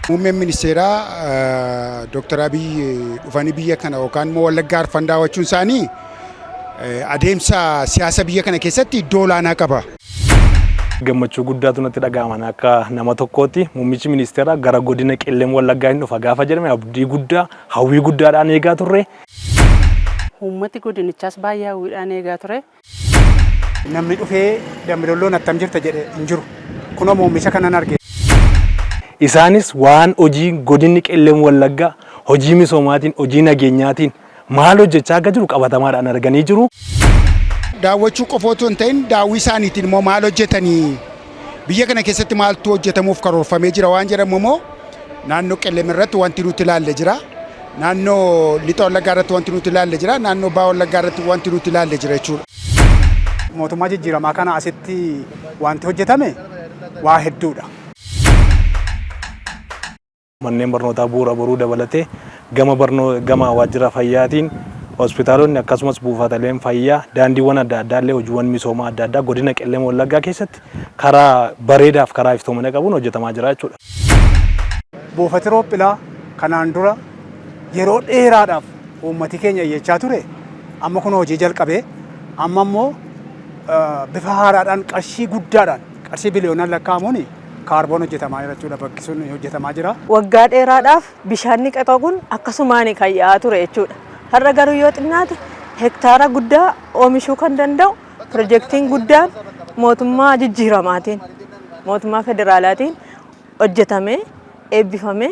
Muummeen ministeeraa Dr. Abiy dhufanii biyya kana yookaan immoo Wallaggaa Arfan daawwachuun isaanii adeemsa siyaasa biyya kana keessatti iddoo olaanaa qaba. Gammachuu guddaatu natti dhaga'ama akka nama tokkootti. Muummichi ministeeraa gara godina Qellem Wallaggaa hin dhufa gaafa jedhame abdii guddaa, hawwii guddaadhaan eegaa turre. Uummati godinichaas baay'ee hawwiidhaan eegaa ture. Namni dhufee Dambi Dolloon attam jirta jedhe hin jiru. Kunoo muummicha kanan arge. Isaanis waan hojii godinni Qellem Wallaggaa hojii misoomaatiin, hojii nageenyaatiin maal hojjechaa akka jiru qabatamaadhaan arganii jiru. Daawwachuu qofa otoo hin ta'in, daawwii isaaniitiin immoo maal hojjetanii, biyya kana keessatti maaltu hojjetamuuf karoorfamee jira waan jedhamu immoo naannoo Qellem irratti wanti nuti ilaalle jira. Naannoo Lixa Wallaggaa irratti wanti nuti ilaalle jira. Naannoo Baha Wallaggaa irratti wanti nuti ilaalle jira jechuudha. Mootummaa jijjiiramaa kana asitti wanti hojjetame waa hedduudha. Manneen barnootaa Bu'uura Boruu dabalatee, gama barnoo gama waajjira fayyaatiin hospitaalonni akkasumas buufataleen fayyaa, daandiiwwan adda addaa illee, hojiiwwan misoomaa adda addaa godina Qellem Wallaggaa keessatti karaa bareedaaf karaa iftoomina qabuun hojjetamaa jira jechuudha. Buufati Roophilaa kanaan dura yeroo dheeraadhaaf uummati keenya iyyachaa ture amma kun hojii jalqabee, amma immoo bifa haaraadhaan, qarshii guddaadhaan, qarshii biliyoonaan lakkaa'amuun kaarboon hojjetamaa jira jechuudha, bakki sun hojjetamaa jira. Waggaa dheeraadhaaf bishaanni qeqoo kun akkasumaan kan yaa'aa ture jechuudha. Har'a garuu yoo xinnaate hektaara guddaa oomishuu kan danda'u pirojektiin guddaan mootummaa jijjiiramaatiin, mootummaa federaalaatiin hojjetamee eebbifamee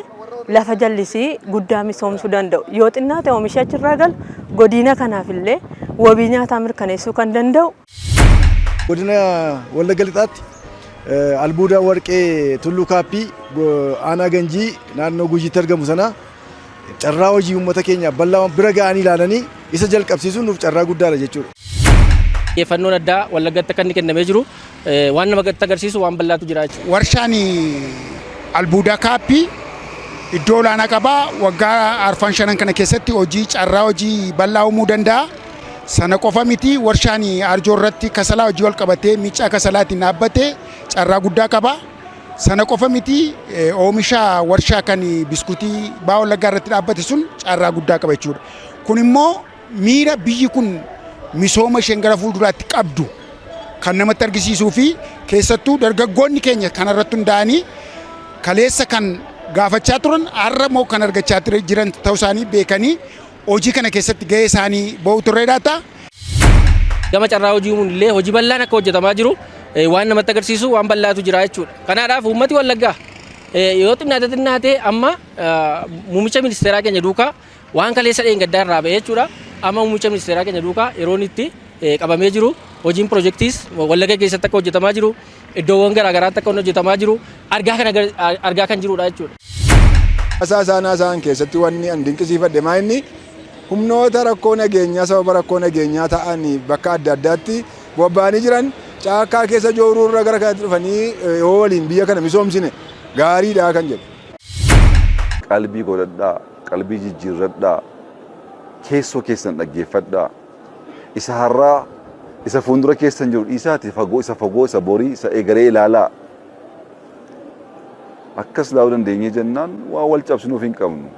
lafa jallisii guddaa misoomsuu danda'u. Yoo xinnaate oomisha achirraa galu godina kanaaf illee wabii nyaataa mirkaneessuu kan danda'u. Godina Wallagga Lixaatti albuuda warqee Tulluu Kaappii aanaa Ganjii naannoo Gujiitti argamu sana carraa hojii uummata keenya bal'aa bira ga'anii ilaalanii isa jalqabsiisuun nuuf carraa guddaadha jechuudha. Xiyyeeffannoon addaa Wallaggatti akka inni kennamee jiru waan nama agarsiisu waan bal'aatu jira jechuudha. Warshaan albuudaa Kaappii iddoo olaanaa qaba. Waggaa arfan shanan kana keessatti hojii carraa hojii bal'aa uumuu danda'a. Sana qofa miti, warshaan Arjoo irratti kasalaa hojii wal qabatee miicaa kasalaatiin dhaabbate carraa guddaa qaba. Sana qofa miti, oomisha warshaa kan biskuutii Baha Wallaggaa irratti dhaabbate sun carraa guddaa qaba jechuudha. Kun immoo miira biyyi kun misooma isheen gara fuulduraatti qabdu kan namatti argisiisuu fi keessattuu dargaggoonni keenya kanarratti hundaa'anii kaleessa kan gaafachaa turan har'a immoo kan argachaa jiran ta'uu isaanii beekanii hojii kana keessatti gahee isaanii ba'uu turre laata. Gama carraa hojii uumuun illee hojii bal'aan akka hojjetamaa jiru waan namatti agarsiisu waan bal'aatu jira jechuudha. Kanaadhaaf uummati Wallaggaa yoo xinnaate xinnaate amma muummicha ministeeraa keenya duukaa waan kaleessa dheengaddaa irraa ba'ee jechuudha. Amma muummicha ministeeraa keenya duukaa yeroon itti qabamee jiru, hojiin pirojektiis Wallagga keessatti akka hojjetamaa jiru, iddoowwan garaagaraatti akka hojjetamaa jiru argaa kan jirudha jechuudha. Haasaa isaan haasa'an keessatti wanni an dinqisiifadhe maa inni humnoota rakkoo nageenyaa, sababa rakkoo nageenyaa ta'an bakka adda addaatti bobba'anii jiran caakkaa keessa jooruu irra gara kanatti dhufanii yoo waliin biyya kana misoomsine gaariidha kan jedhu. Qalbii godhadhaa, qalbii jijjiirradhaa, keessoo keessan dhaggeeffadhaa. Isa har'aa, isa fuuldura keessan jiru dhiisaati fagoo, isa fagoo, isa borii, isa egeree ilaalaa. Akkas ilaaluu dandeenyee jennaan waan wal cabsinuuf hin qabnu.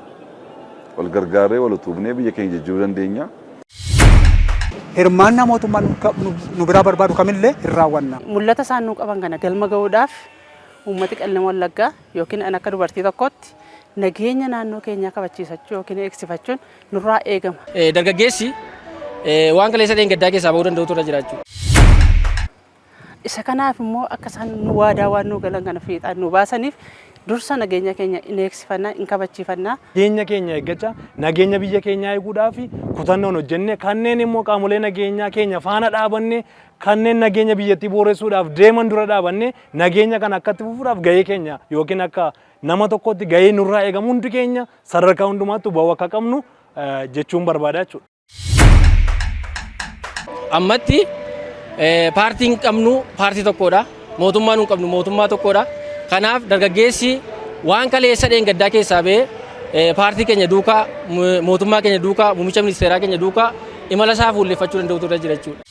Wal gargaarree, wal utubnee biyya keenya jijjiiruu dandeenya. Hirmaannaa mootummaan nu biraa barbaadu kamillee hin raawwanna. Mul'ata isaan nuu qaban kana galma ga'uudhaaf uummati Qellem Wallaggaa yookiin an akka dubartii tokkootti nageenya naannoo keenyaa kabachiisachuu yookiin eegsifachuun nurraa eegama. Dargaggeessi waan kaleessa dheengaddaa keessaa ba'uu danda'utu irra jira jechuudha. Isa kanaaf immoo akka isaan nu waadaa waan nu galan kana fiixaan nu baasaniif dursa nageenya keenya in eegsifannaa, in kabachiifannaa. Nageenya keenya eeggachaa, nageenya biyya keenyaa eeguudhaaf kutannoon hojjenne, kanneen immoo qaamolee nageenyaa keenya faana dhaabanne, kanneen nageenya biyyattii booressuudhaaf deeman dura dhaabanne, nageenya kana akkatti fufuudhaaf gahee keenya yookiin akka nama tokkotti gahee nurraa eegamu hundi keenya sadarkaa hundumaatti ba'uu akka qabnu jechuun barbaada jechuudha. Ammatti paartiin qabnu paartii tokkodha. Mootummaa nu qabnu mootummaa tokkodha. Kanaaf dargaggeessi waan kaleessa dheengaddaa keessaa ba'ee paartii keenya duukaa, mootummaa keenya duukaa, muummicha ministeeraa keenya duukaa imala isaa fuulleffachuu danda'utu irra jira jechuudha.